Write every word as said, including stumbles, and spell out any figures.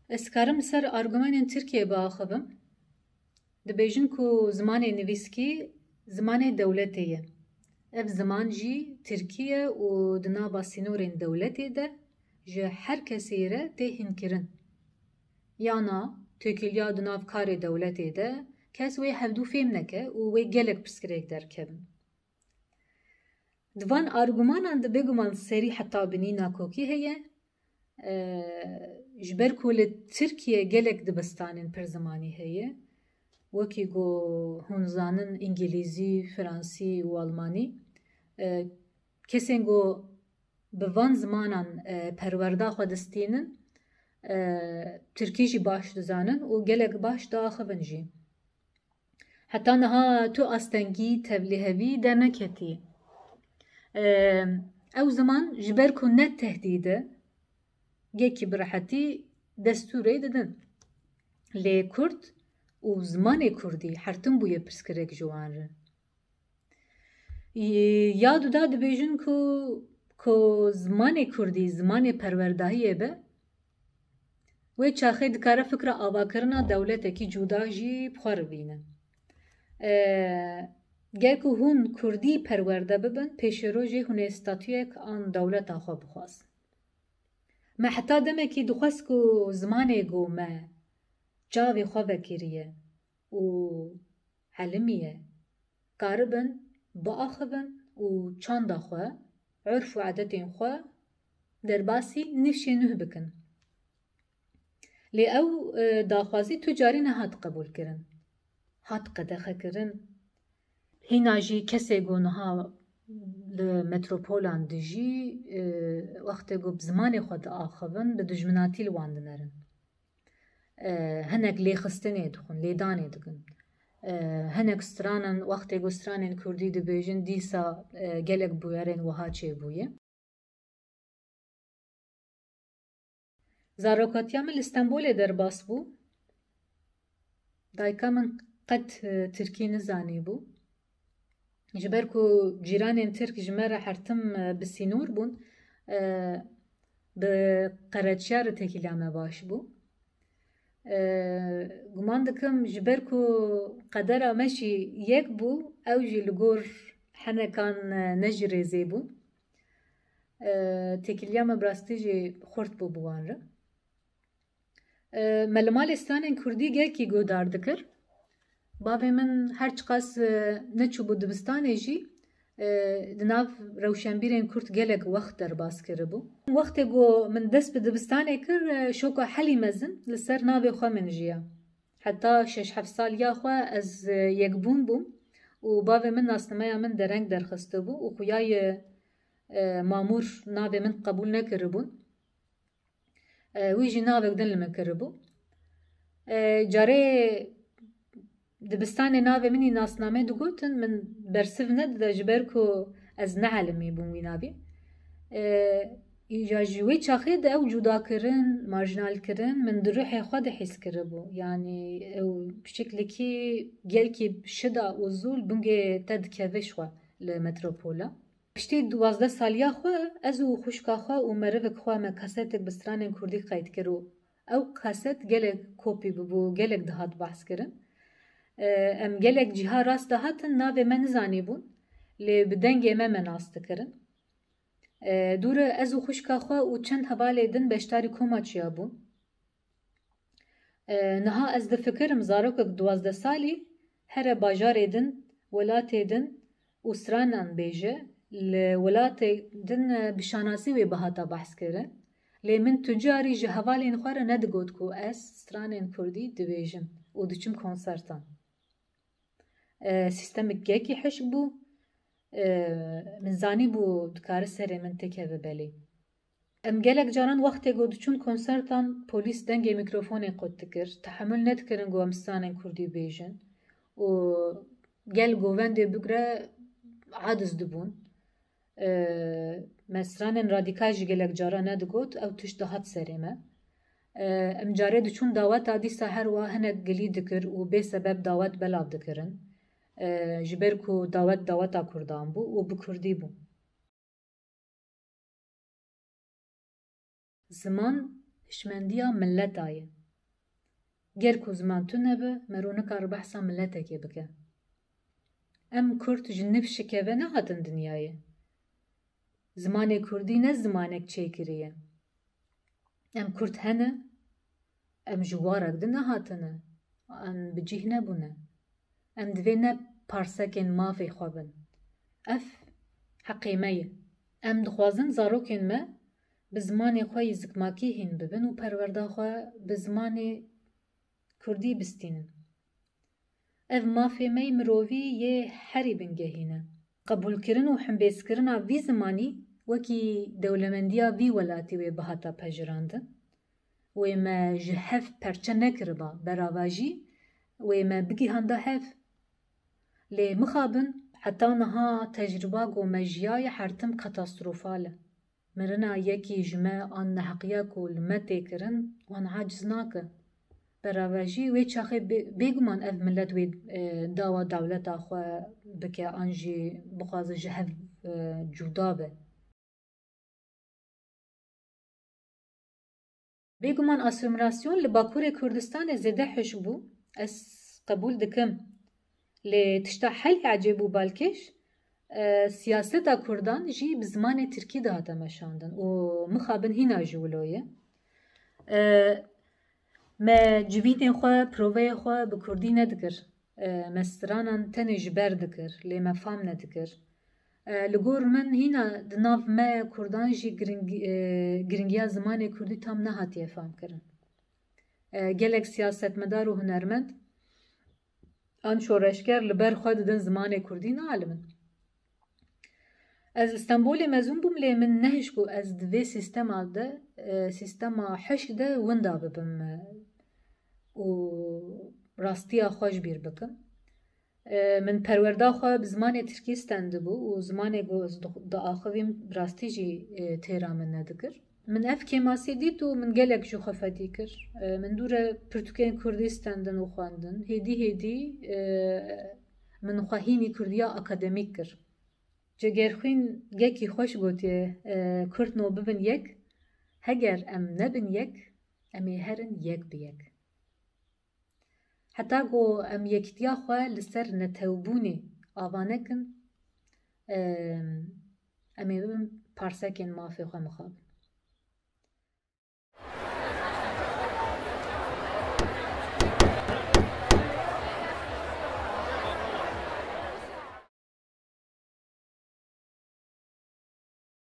Ez karim li ser argumenên Tirkiyê biaxivim. Dibêjin ku zimanê nivîskî zimanê dewletê ye. Ev ziman jî tirkî ye û di nava sînorên dewletê de ji her kesê re tê hînkirin. Yana têkiliya di nav karê dewletê de kes wê hevdû fêm neke û wê gelek pirsgirêk derkevin. Di van argumanan de bêguman serî heta binî nakokî heye. Ji ber ku li Tirkiye gelek dibistanên pirzimanî heye, wekî ku hûn zanin, îngilîzî, fransî û almanî, kesên ku bi van zimanan perwerda xwe distînin, tirkî jî baş dizanin û gelek baş diaxivin jî. Heta niha tu astengî, tevlihevî derneketî. Ew ziman ji ber ku ne tehdîd e, gelkî bi rehetî destûrê didin. Lê kurd û zimanê kurdî hertim bûye pirsgirêk ji wan re. Ya duda dibêjin ku, ku zimanê kurdî zimanê perwerdahiyê be, wê çaxê dikare fikra avakirina dewletekî cuda jî bi xwe re bîne. Ger ku hûn kurdî perwerde bibin, pêşerojê hûn ê statuyek an dewleta xwe bixwazin. Me heta demekî dixwest ku zimanê ku me çavê xwe vekiriye û elimiye, karibin biaxivin û çanda xwe, urf û edetên xwe derbasî nifşê nuh bikin. Lê ew, e, daxwazî tu carî nehat qebûlkirin. Hat qedexekirin. Hîna jî kesê ku niha li metropolan dijî, e, wextê ku bi zimanê xwe diaxivin, bi dijminatî li wan dinerin. E, hinek lêxistinê dixwin, lêdanê dikin. E, hinek stranan, wextê ku stranên kurdî dibêjin, dîsa, e, gelek bûyerên wiha çêbûye. Zarokatiya min li Stenbolê derbas bû. Dayika min qet, e, tirkî nizanîbû. Ji ber ku cîranên tirk ji me re hertim, e, bi sînor bûn, e, bi qereçiya re têkiliya me baş bû. E, guman dikim ji ber ku qedera me jî yek bû, ew jî li gor henekan, e, ne ji rêzê bû. E, têkiliya me bi rastî jî xurt bû bi wan re. E, me li malê stranên kurdî gelkî guhdar dikir. Bavê min her çiqas, e, neçûbû dibistanê jî, e, di nav rewşenbîrên kurd gelek wext derbas kiribû. Wextê ku min dest bi dibistanê kir, e, şoka helî mezin li ser navê xwe min jiya. Heta şeş heft saliya xwe ez, e, yekbûn bûm û bavê min nasnameya min dereng derxistibû û xuya ye, e, mamûr navê min qebûl nekiribûn. E, wî jî navek din li min kiribû. E, carê dibistanê navê min î nasname digotin, min bersiv nedida ji ber ku ez neelimî bûm wî navî. E, îja ji wê çaxê de ew cudakirin, marjinalkirin min di ruhê xwe de hîs kiribû. Yanî ew şiklekî gelkî şida û zûl bingê te dikeve ji xwe li metropola. Piştî duwazdeh saliya xwe ez û xwişka xwe û merivek xwe me kasetek bi stranên kurdî qeyd kir û ew kaset gelek kopî bûbû, gelek dihat behs kirin. E, em gelek cîha rast dihatin, navê me nizanîbûn, lê bi dengê me me nas dikirin. E, dûre ez û xwişka xwe û çend hevalê din beşdarî koma çiya bûn. E, niha ez difikirim zarokek duwazdeh salî here bajarê din, welatê din û stranan bêje, li welatê din, e, bi şanasî wê bihata behs kirin. Lê min tu carî ji hevalên xwe re nedigot ku ez stranên kurdî dibêjim û diçim konsertan. E, sîstemik gelkî hişk bû. E, min zanîbû dikare serê min têkeve belê. Em gelek caran wextê ku diçûn konsertan, polîs dengê mîkrofonê qut dikir. Tehemul nedikirin ku em stranên kurdî bêjin û gel govendê bigre aciz dibûn. E, me stranên radîkal jî gelek cara nedigot, ew tişt dihat serê me. E, em carê diçûn daweta, dîsa her wiha hinek gilî dikir û bê sebeb dawet belav dikirin. E, ji ber ku dawet daweta kurdan bû û bi kurdî bû. Ziman hişmendiya mileta ye. Ger ku ziman tune be, mero nikare behsa miletekê bike. Em Kurd ji nifşikeve nehatin dinyayê. Zimanê Kurdî ne zimanek çêkirî ye. Em Kurd hene, em ji warek din nehatine, em bi cih nebûne. Em divê ne parsekên mafê xwe bin. Ev heqê me ye. Em dixwazin zarokên me bi zimanê xwe yî zikmakî hîn bibin û perwerda xwe bi zimanê Kurdî bistînin. Ev mafê me yî mirovî yê herî bingehîn e. Qebûlkirin û hembêzkirina vî zimanî wekî dewlemendiya vî welatî wê bihata pejirandin. Wê me ji hev perçe nekiriba, berava jî wê me bigihanda hev. Lê mixabin, heta niha tecrûba ku me jiyaye her tim katastrofal e. Mirina yekî ji me an neheqiya ku li me tê kirin, wan aciz nake. Berava jî wê çaxê bê-, bêguman ev milet wê, e, dawa dewleta xwe bike an jî bixwaze ji hev, e, cuda be. Bêguman asîmîlasyon li Bakurê Kurdistanê zêde hişk bû, ez qebûl dikim. Lê tişta herî ecêb û balkêş, e, siyaseta Kurdan jî bi zimanê Tirkî dihate meşandin û mixabin hîna jî wilo ye. E, me civînên xwe, proveyê xwe bi Kurdî nedikir. E, me stranan tenê ji ber dikir, lê me fam nedikir. E, li gor min hîna di nav me Kurdan jî giring-, e, giringiya zimanê Kurdî tam nehatiye famkirin. E, gelek siyasetmedar û hunermend an şoreşger li ber xwe didin zimanê Kurdî nealimin. Ez Stenbolê mezûn bûm, lê min nehişt ku ez di vê sîstema de, e, sîstema hişk de winda bibim, e, û rastiya xwe ji bîr bikim. E, min perwerda xwe bi zimanê Tirkî stendibû û zimanê ku ez di-, diaxivîm bi rastî jî, e, têra min nedikir. Min ev kêmasî dît û min gelek ji xwe fedî kir. E, min dûre pirtûkên Kurdî stendin û xwendin. Hêdî hêdî, e, min xwe hînî Kurdiya akademîk kir. Cegerxwîn yekî xweş gotiye, e, Kurd no bibin yek, heger em nebin yek, em ê herin yek bi yek. Heta ku em yekîtiya xwe li ser netewbûnê ava nekin, em, em ê bibin parsekên mafê xwe mixabin.